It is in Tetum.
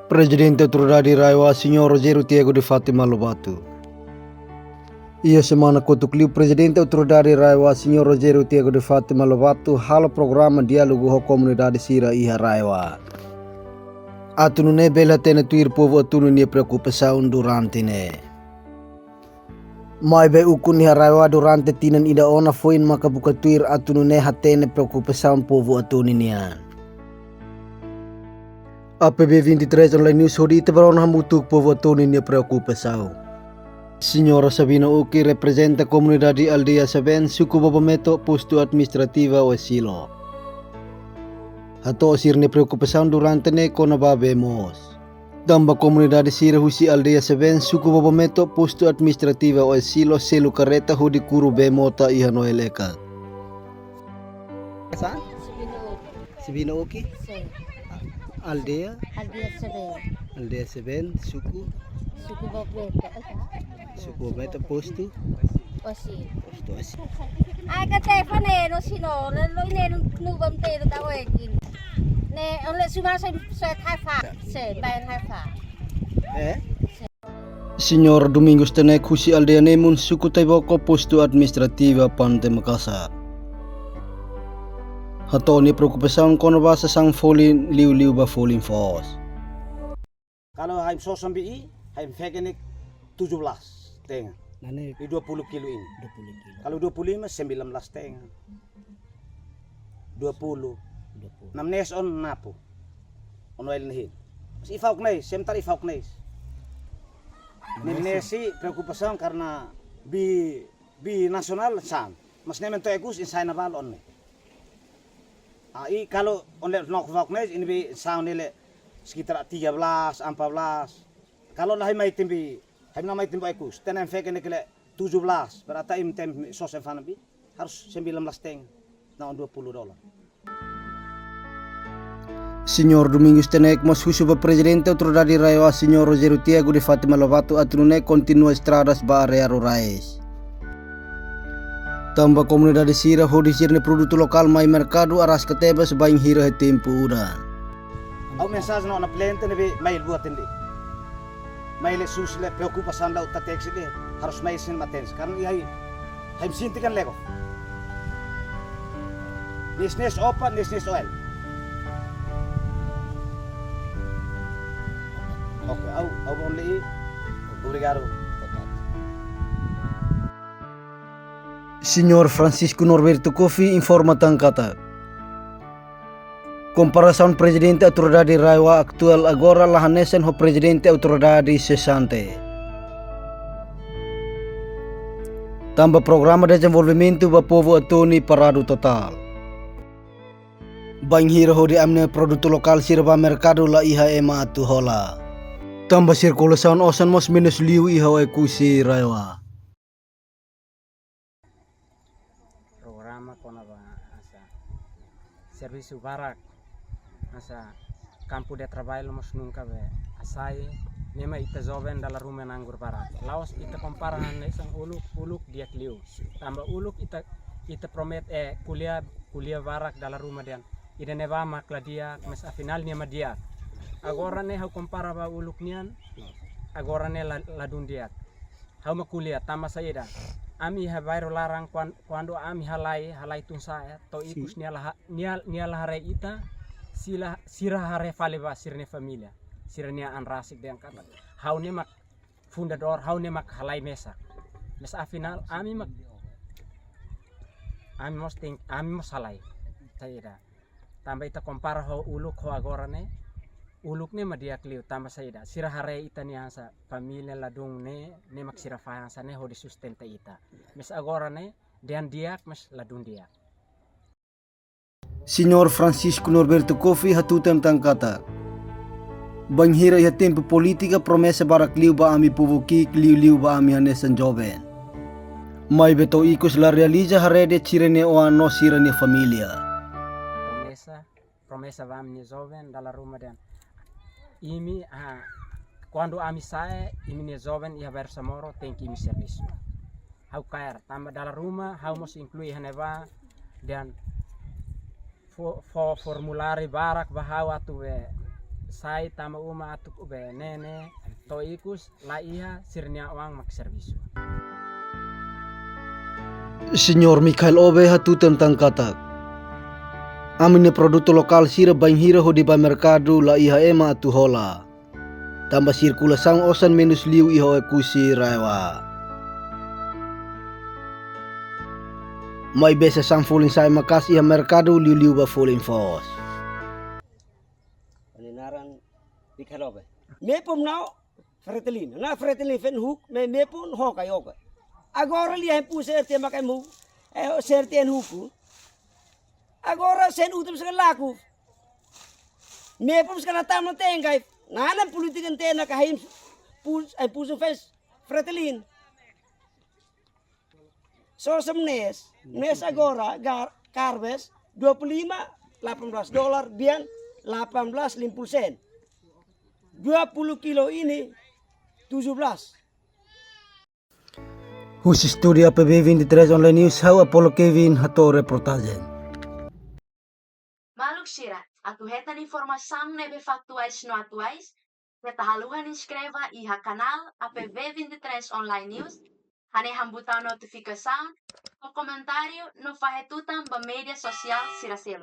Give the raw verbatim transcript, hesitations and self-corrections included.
Prezidente Autoridade RAEOA, Señór Rogério Tiago de Fátima Lobato. Iha semana kotuk liu, Prezidente Autoridade RAEOA, Señór Rogério Tiago de Fátima Lobato halo programa diálogu ho komunidade sira iha RAEOA. Atu nune'e bele hatene tuir povu Atunu nia preokupasaun durante ne'e. Maibé ukun iha RAEOA durante tinan ida ona foin maka buka tuir atu nune'e hatene preokupasaun povu Atunu nian. A P B vinte e três Online News, hodi ita bele rona hamutuk povu Atunu nia preokupasaun. Señora Sabina Oki reprezenta komunidade Aldeia Seben, suku Bobometo, postu administrativa Oesilo. Hato'o sira-nia preokupasaun durante ne'e kona-ba bee moos. Tanba komunidade sira husi Aldeia Seben, suku Bobometo, postu administrativa Oesilo, selu karreta hodi kuru bee mota iha Noel Eka. Sa? Sibino Oki. Sibino Oki? Sin. Aldeia? Aldeia Seben. Aldeia Seben, suku? Suku Bobometo. Suku Bobometo, postu? Oesilo. Postu Oesilo. Ai, ka te fane no sino, le lo ine no, no bam te no ta oekin. Ne'e, ole suma se, se thai fa, se, bai thai fa. Eh? Señór Domingos Tenek husi Aldeia Nemun, suku Taiboko, postu administrativa Pante Makasar. Hato'o nia preokupasaun kona-ba sasán folin liuliu ba folin foos. Kalau haim sosan bi'i, haim fekenek tujuh belas tenga. Nane. Di dua puluh kilo ini. Dua puluh kilo. Kalau dua puluh lima, sembilan belas tenga. Dua puluh. Dua puluh. Nam nes on napu. Ono el nehin. Mas ifauk nes, sementara ifauk nes. Ne'e, ne'e sira preokupasaun karena bi, bi nasionál saan. Mas ne'e mentu ekus insai na bal on ne. Ah, i kalau on le nok vok ne, ini bi saan ne'e le sekitar tiga belas, empat belas. Kalau lah mai tembi, hai nama tembi ekus. Tenem feke ne kele tujuh belas, berarti im tem sos em fana bi harus sembilan belas teng, na dua puluh dolar. Señór Domingos Tenek mós husu ba Prezidente Autoridade RAEOA, Señór Rogério Tiago de Fátima Lobato, atu nune'e kontinua estradas ba área rurais. Tanba komunidade sira hodi sira-nia produtu lokál mai merkadu araska tebes bainhira iha tempu udan. Ha'u mensajen ona plente ne'ebé mai buat ende. Mai le sus le preokupasaun la uta teksi de harus mai sin matens. Karena iha hai, hai mesin tikan lego. Nis nis opa, nis nis oil. Oke, ha'u, ha'u bom lei. Obrigado. Señór Francisco Norberto Kofi informa tan katak komparasaun Prezidente Autoridade RAEOA aktuál agora la hanesan ho Prezidente Autoridade sesante. Tanba programa dezenvolvimentu ba povu Atoni paradu totál. Bainhira hodi ami-nia produtu lokál sira ba merkadu la iha ema atu hola. Tanba sirkulasaun osan mós menus liu iha Oekusi RAEOA. Programa kona-ba hanesan servisu barak, hanesan kampu de traballu mós nunka be hasai, ne'e mak ita joven dala ruma nganggur barak. La'ós ita kompara hanesan uluk, uluk di'ak liu. Tanba uluk ita, ita promete, eh, ko'alia, ko'alia barak dala ruma dehan ida-ne'ebá mak la di'ak, mas afinál nia mak di'ak. Agora ne'e ha'u kompara ba uluk nian, agora ne'e la, ladún di'ak. Ha'u mak ko'alia, tanba saida? Ami iha bairru laran kuan-, kuandu ami halai, halai tun sa'e, to'o ikus nia la ha-, nia, nia la haree ita, sila, sira haree fali ba sira-nia família, sira-nia an rasik dehan katak ha'u ne'e mak fundadór, ha'u ne'e mak halai mesak. Mas afinál ami mak, ami mós ten-, ami mós halai. Saida? Tanba ita kompara ho uluk ho agora ne'e, uluk ne'e mak di'ak liu tanba saida? Sira haree ita-nia hanesan família ladún ne'e, ne'e mak sira fahe hanesan ne'e hodi sustenta ita. Mas agora ne'e, dehan di'ak, mas ladún di'ak. Señór Francisco Norberto Kofi hatutan tan katak bainhira iha tempu polítika promesa barak liu ba ami povu ki'ik, liuliu ba ami hanesan joven. Maibé to'o ikus la realiza haree de'it sira-nia oan no sira-nia família. Promesa, promesa ba ami-nia joven dala ruma dehan imi, ah, kuandu ami sa'e, imi-nia joven iha bairru Samoro tenke imi servisu. Ha'u kaer, tanba dala ruma, ha'u mós inklui iha ne'ebá, dehan fó, fó formuláriu barak ba ha'u atu be Sai tama uma atu ube ne'e ne'e, to'o ikus la iha sira-nia oan mak servisu. Señór Mikael Obe hatutan tan katak, ami-nia produtu lokál sira bainhira hodi ba merkadu la iha ema atu hola. Tanba sirkulasaun osan menus liu iha Oekusi RAEOA. Maibé sasán folin sa'e maka'as iha merkadu liuliu ba folin foos. Ha'u-nia naran Mikael Obe. Mepun na'ok Fretilin. Na'ok Fretilin feen huk, maibé mepun hoka yoka. Agora lia hempus serte makai mu, eh, serte en huku. Agora sen utum sekali laku. Mepun sekali tama tengkai. Nanan polítika ente na kahim pus, ai pus fes Fretilin. Só sem nes, nes agora gar, karbes dua puluh lima, delapan belas dolar, bian delapan belas lima puluh sen. Dua puluh kilo ini tujuh belas. Husi estúdiu A P B vinte e três Online News, ha'u Apollo Kevin hato'o reportajen. Maluk sira, atu hetan informasaun ne'ebé faktuais no atuais, keta haluha inskreve iha kanál A P B vinte e três Online News, hanehan butaun notifikasaun, fó komentáriu no fahe tutan ba média sosiál sira seluk.